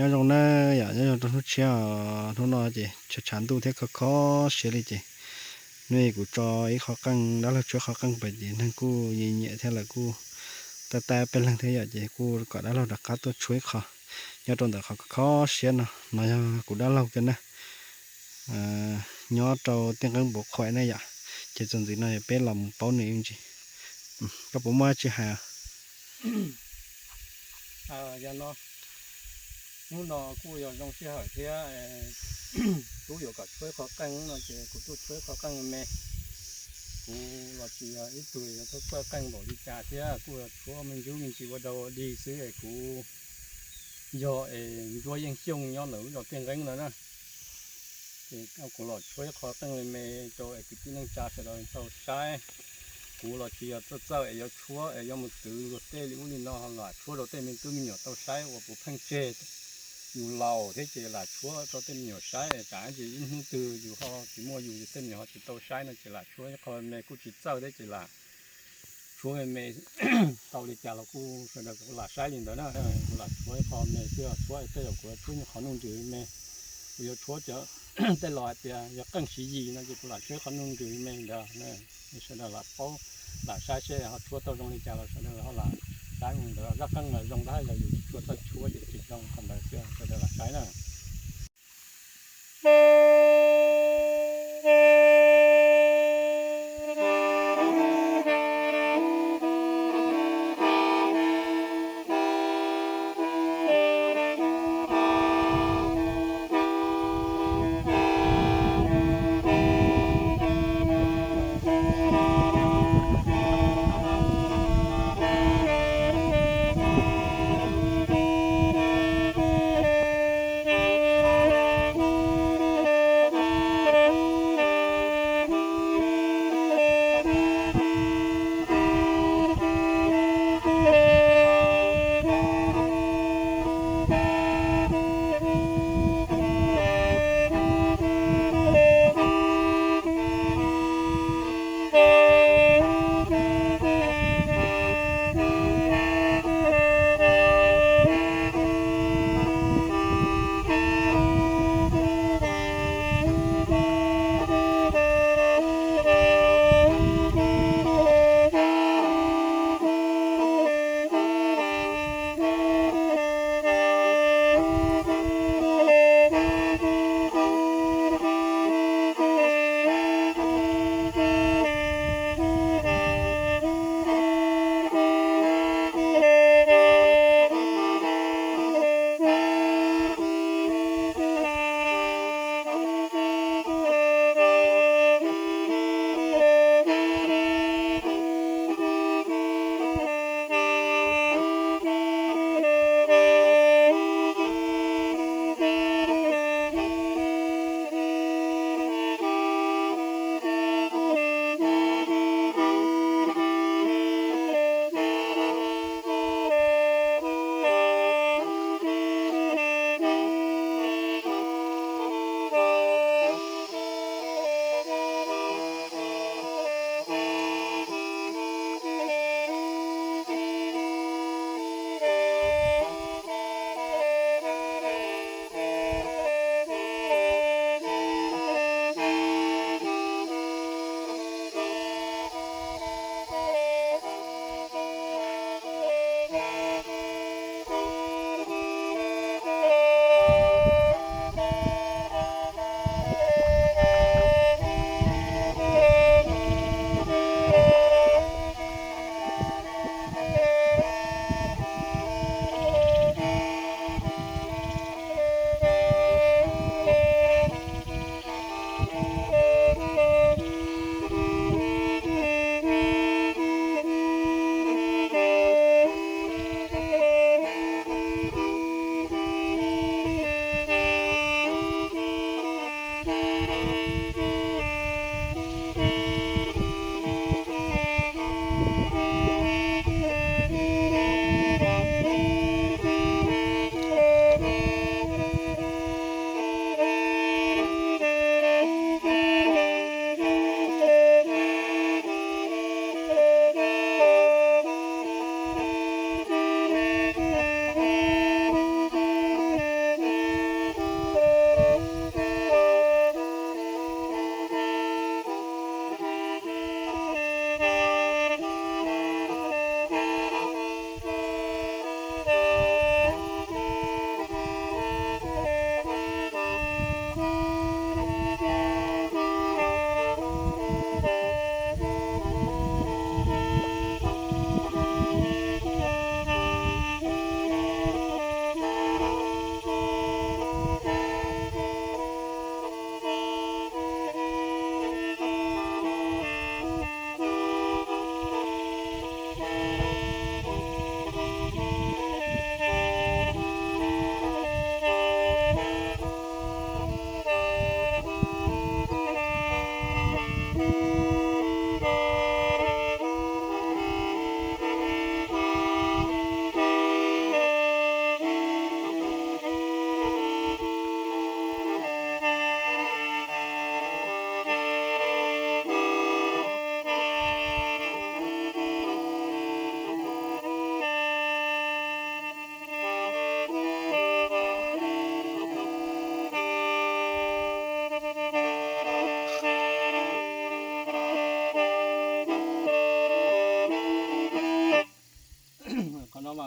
Nyob zoo na yom, nyob zoo rau hnub tshiab os. Hnub no ces tshav tshav ntuj thiab kho kho siab li ces hnub no kuv tso ib qho qeej, dab laug tshuab qho qeej pem ces neeg kuj nyiam nyiam thiab lawv kuj tab tab peb leeg thiab yom, ces kuj kom dab laug rov qab tuaj tshuab ib qho nyob rau ntawm qhov kho kho siab no. No yog kuv dab laug kiag na, nyob rau tiaj nqeeb npuav qhuaim na yom, ces txuas ntxiv no yog peb los mus paub nws ib ntsis. Koj puas muaj dab tsi hais? Yog no, hnub no kuj yog zoo sij hawm thiab, tub yuav kom tshuab qho qeej no ces kuv tuaj tshuab qho qeej me. Kuv los tsis yog ib tug yuav txawj qeej npaum li cas thiab, kuj yog tshuab me ntsis me ntsis ua dog ua dig xwb es kuv yog es Ntsuab Yeej Xyooj nyob ntawm lub zos Tiaj Nqeeb no na. Ces kuv los tshuab ib qho qeej me me rau es kwv tij neej tsa sawv daws tau saib. Kuv los tsis yog txawj txawj es yuav tshuab es yuav mus twv luag tej li ub li no, lam tshuab rau tej me tub me nyuam tau saib uas puas pheej tseg yus laus thiab ces lam tshuab rau tej me nyuam saib es tsam ces ib hnub twg yus ho tsis muaj yus, tej me nyuam ho tsis tau saib no ces lam tshuab ib qho me kuj tsis txawj thiab ces lam tshuab me me. Tau li cas los kuj sawv daws kuj lam saib li ntawd na. Kuv lam tshuab ib qho me xwb, tshuab tej zaum kuv tshuab qhov nuj nqis me. Kuv yuav tshuab cov tej los hais tias yog qeej siv yis no ces kuv lam tshuab ib qho nuj nqis me ntawd. Sawv daws lam paub lam saib seb ho tshuab tau zoo li cas los sawv daws ho lam saib mus ntawd. Zaj qeej mas zoo tab yog yus tsis tshua txawj tshuab ces tsis zoo, qhov ntawd xwb sawv daws lam saib na.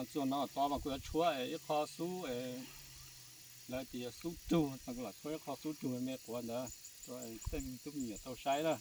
Txuas no tod mas kuv yuav tshuab ib qho xub, lawv tias xub rug no, kuv lam tshuab ib qho xub rug me me quav ntawd rau tej tub me nyuam tau saib na.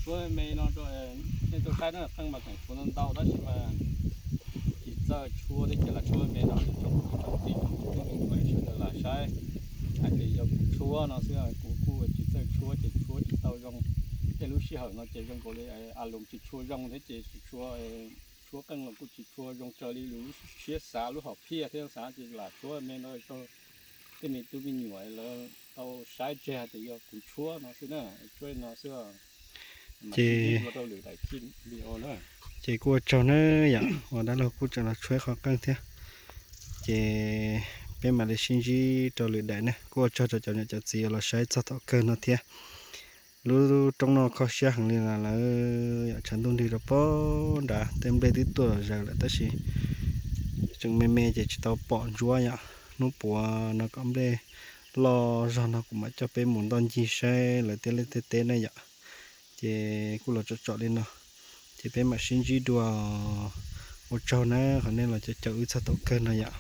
Tshuab me no rau nej tau saib na, qeej mas tseem tshuav ntau ntau tab sis mas tsis txawj tshuab thiab ces lam tshuab me no rau tsoom kwv tij tsoom tij sawv daws lam saib. Hais tias yog kuv tshuab no xwb, kuv kuj tsis txawj tshuab ces tshuab tsis tau zoo. Tej lub sij hawm no ces zoo nkaus li a loos tsis tshua zoo thiab ces tshuab, tshuab qeej los kuj tsis tshua zoo raws li lub siab xav, lub hom phiaj thiab xav ces lam tshuab me no rau tej me tub me nyuam lawv tau saib tseg hais tias yog kuv tshuab no xwb na, tshuab li no xwb. Ces rau lwm daim video na. Ces kuj ua tsaug na yom, uas dab laug kuj tseem los tshuab ib qho qeej thiab. Ces peb mam li sib ntsib rau lwm daim na, kuj ua tsaug rau cov niam cov txiv uas los saib txog thaum kawg no thiab. Lub roob no kho siab heev li na, lawv yom tshav ntuj nrig rau pem nrad, tej nplej twb tuaj zaws lawm tab sis tseem me me ces tsis tau pom ntsuab yom. Hnub puav no kom nplej loj zog no kuv mam coj peb mus ntoj ncig saib lawv tej liaj tej teb na yom. Ces kuj los tsom tsom li no, ces peb mam sib ntsib dua. Ua tsaug na, qhov nej los caum caum wb txog thaum kawg no yom.